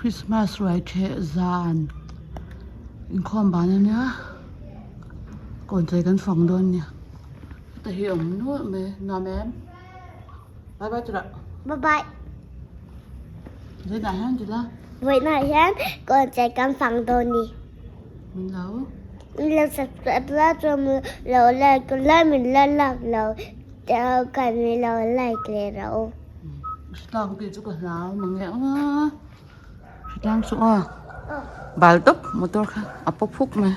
Christmas ruai theh zan inkhawm ban ania kawnchei kan fang dawn nia heta hi a awm nual mai nuam em bye bye chawlh bye bye vawiinah hian tila vawiinah hian kawnchei kan fang dawn ni min lo min lo subscribe la chuan min lo like la min la like lo kan min lo like leh rawh u. Hritlang tih chu ka hlau mang leh ang a hritlang chu aw bal tawp motor kha a pawp huk mai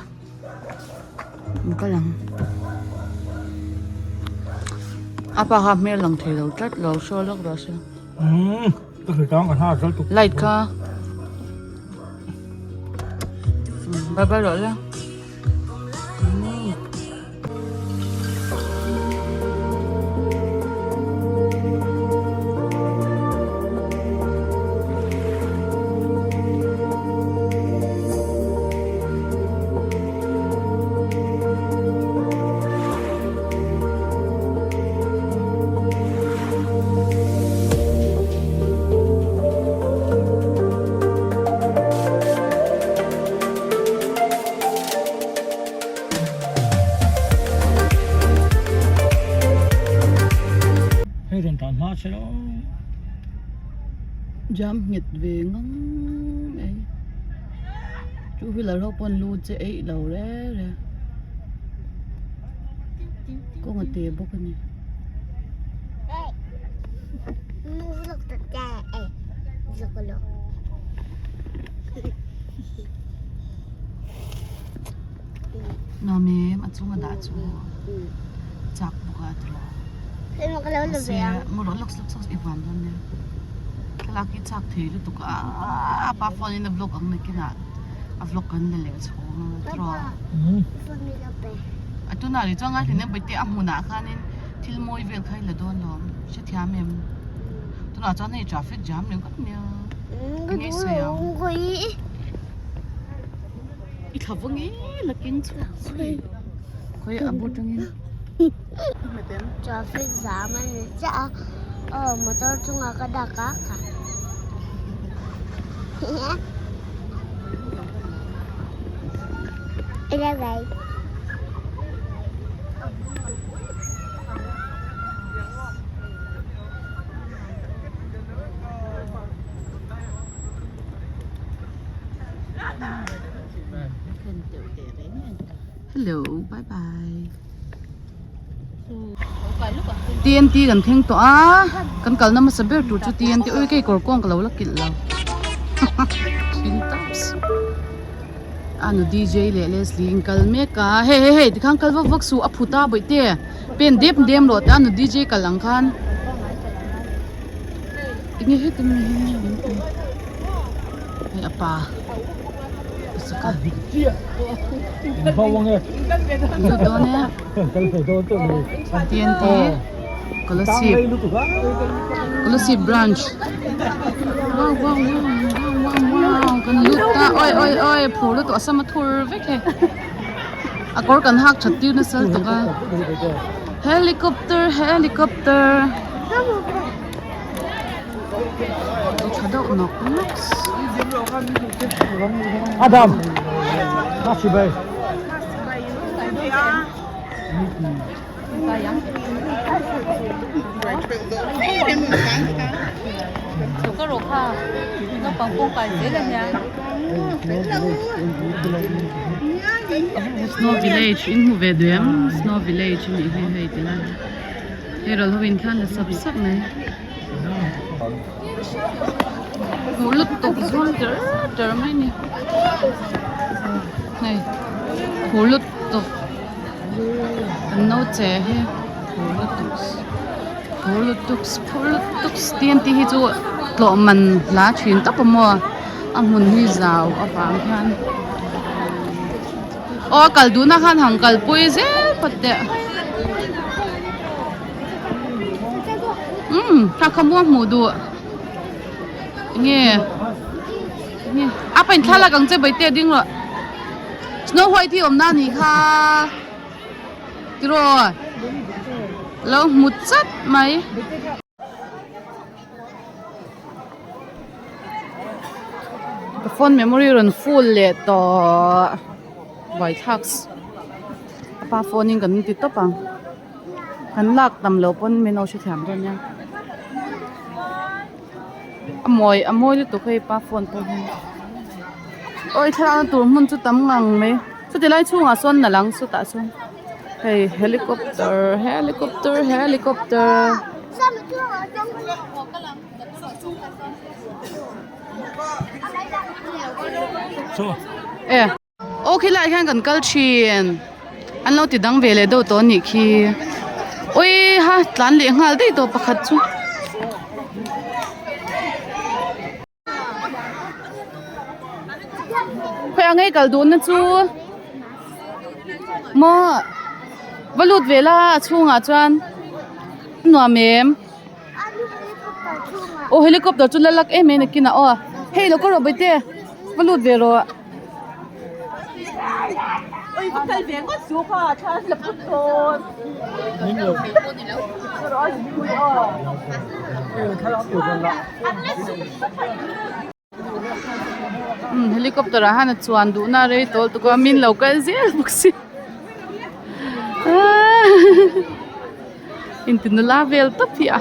an kal ang a pa kha hmel lang thei lo tlat lo show lawk rawh se light kha bye bye rawh le. Hei rawn tan hma che lo. Jam nghet ve ngang mai two wheeler ho pawn lu che eih lo re re kawng a te bawk a ni. Nuam em a chunga dah chu chak bawk a tiraw mahse maw lawk lawk lawk i van dawn nia thlalak hi chak thei lutuk a a pa phone in a vlog ang nakinah a vlog kan la leh chhawng a tiraw a tunah rih chuan ngaithla nen bawihte a hmunah khanin thil mawi vel kha i la dawn lawm hrethiam em tunah chuan hei traffic jam ringawt nia enge i sawi ang. I thla vaw nge la keng chhuak zui khawi a bu tangin Traffic jam a ni chiah a aw motor chungah ka dak a kha Bye bye. Hello bye bye TNT kan thleng tawh a kan kalna hmasa ber tur chu TNT ui kei kawr kawng ka lo la kilh lo in tops a nu DJ leh Leslie in kal mek a hei hei hei tikhan kal vak vak suh a phut a bawihte pen dep dem rawh te a nu DJ kal ang khan. Enge heti mai hi min ti hei a pa saka lut dawn e TNT Kolasib Kolasib branch wow wow wow wow wow kan lut ta oi oi oi phur lutuk a sama thur vek hei a kawr kan hak that tir nasa lutuk a helicopter helicopter. Tha deuh nawk nawk Adam Nasibay Snow village in hmu ve duh em snow village a nih hi hei ti lai. Hei ral ho in thlan la sap sap mai. Hmuh lutuk zual ter ter mai a ni. Hei hmuh lutuk an no che hi hmuh lutuk hmuh lutuk hmuh lutuk TNT hi chu tlawh man hla thin tak a maw a hmun hi zau avang hian aw a kal duhna khan han kalpui zel phawt teh. Umm thla kha muang hmuh duh enge enge a pain thlalak ang che baite ding rawh snow white hi awmna anih kha tiraw lo hmu chat mai. Ka phone memory rawn full leh tawh buaithlak a pa phone in kan ti tawp ang kan lak tam loh pawn min lo hrethiam dawn nia a mawi a mawi lutuk hei pa phone pawh hi awi thlalakna tur hmun chu tam ngang mai chuti lai chhungah sawn na lang chutah sawn hei helicopter helicopter helicopter. E aw khilaiah hian kan kal thin an lo ti dang ve leh deuh tawh a nih khi awi ha tlan leh nghal daih tawh pakhat chu. Khawi ang ei kal duhna chu maw va lut ve la a chhungah chuan a nuam em. Aw helicopter chu la lak em em nakin ah aw hei lo ka rawh baite va lut ve rawh. Umm helicopter ah hian a chuan duhna a rei tawh lutuk a min lo kal zel bawk si inti nula vel tawp hi a.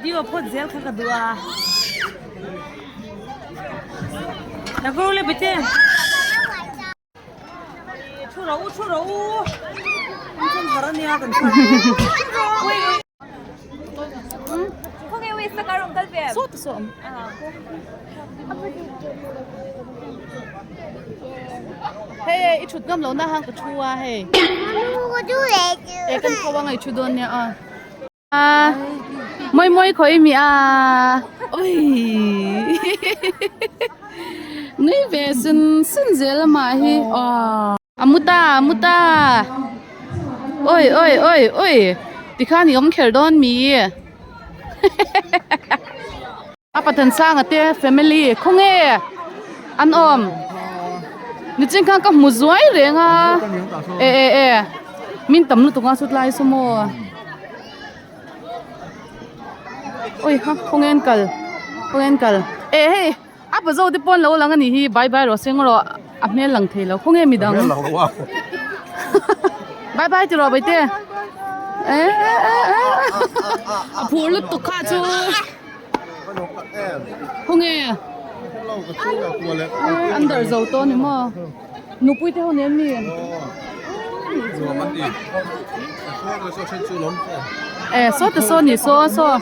Dio phawt zel kha ka duh a. Nakuru le bete. Thu ro thu ro. An har ania kan thu. Saw ta saw. Hei i thut ngam lo na hang ka thu a hei. E kan khaw a ngai thu dawn nia a. A mawi mawi khawi mi a ui nui ve sun sun zel a mah hi aw a mu ta a mu ta oi oi oi oi tikhan i awm kher dawn mi a Pathansanga te family khawnge an awm nichin khan ka hmu zuai reng a e e e min tam lutuk a chutlai saw maw. Oi ha khawnge an kal khawnge an kal eh hei a pazo te pawh an lo lang a nih hi bye bye rawh seng rawh a hmel lang thei lo khawnge midang bye bye ti rawh baite eh a phur lutuk kha chu khawnge an darh zo tawh a ni maw. Nupui te ho nen mi. Eh saw te saw ni saw saw.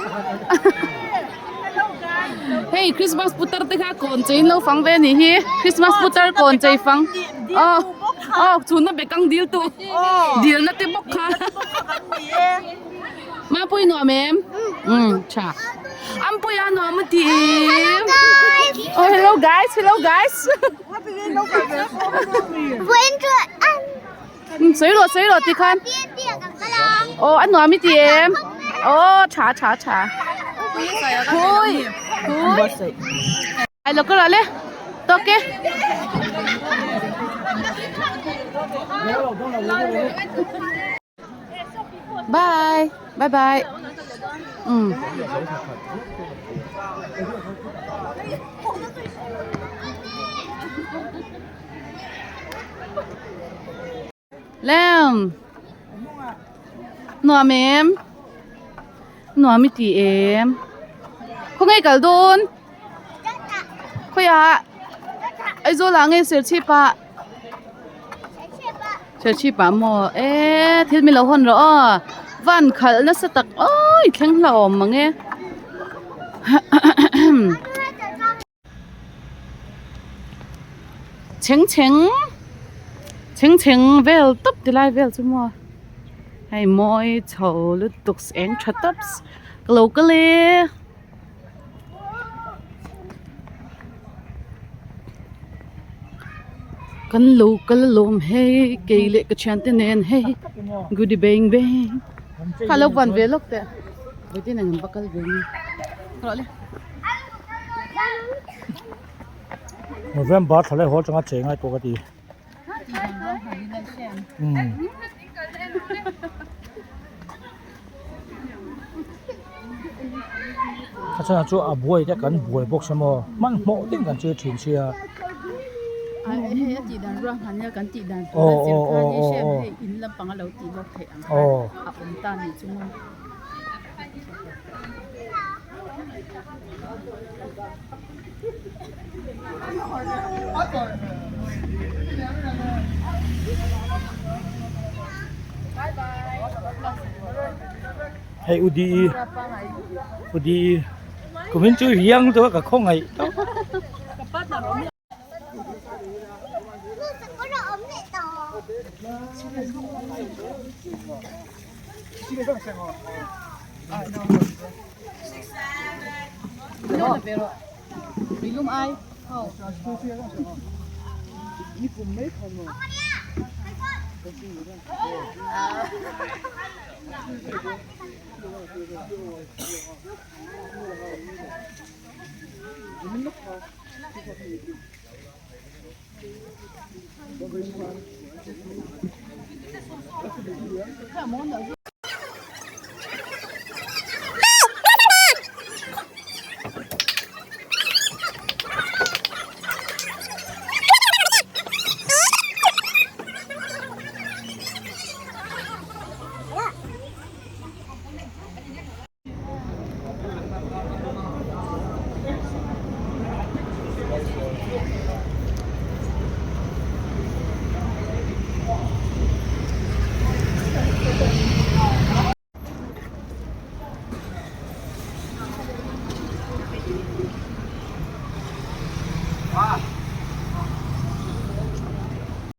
Hei Christmas putar te kha kawn chei in lo fang ve ni hi Christmas putar kawn chei fang. Oh oh chhunna bekang dil tu. Dil na te bawk kha. Mapui nuam em? Um tha. Ampui a nuam a ti em? Oh hello guys hello guys. Sawi rawh sawi rawh tikhan. Aw a nuam i ti em? Aw tha tha tha. Khui khui. Ai lo ka rawh le. Tawk e. Bye bye bye. Um. Lem. Nuam em. Nuam i ti em. Khawnge kal dawn? Khawiah? Aizawl ah nge Serchhip ah? Serchhip ah maw? E thil min lo hawn rawh aw. Van khalh nasa tak awi thleng hlauhawm mang e. Chheng chheng chheng chheng vel tawp ti lai vel chu maw hei mawi chho lutuk eng tha tawp ka lo kal e. Kan lo kal alawm hei kei leh ka thiante nen hei goodie bang bang kha lo van ve lawk teh vawiin ang an va kal ve nge rawh le. November thla leh haw atanga cheng ai pawh ka ti. Umm. A chhan ah chu a buai te kan buai bawk sia maw hmanhmawh deuhin kan chei thin sia. Aw aw aw aw aw aw. Hei u di u di kumin chu riang chu ka khawngaih tawp.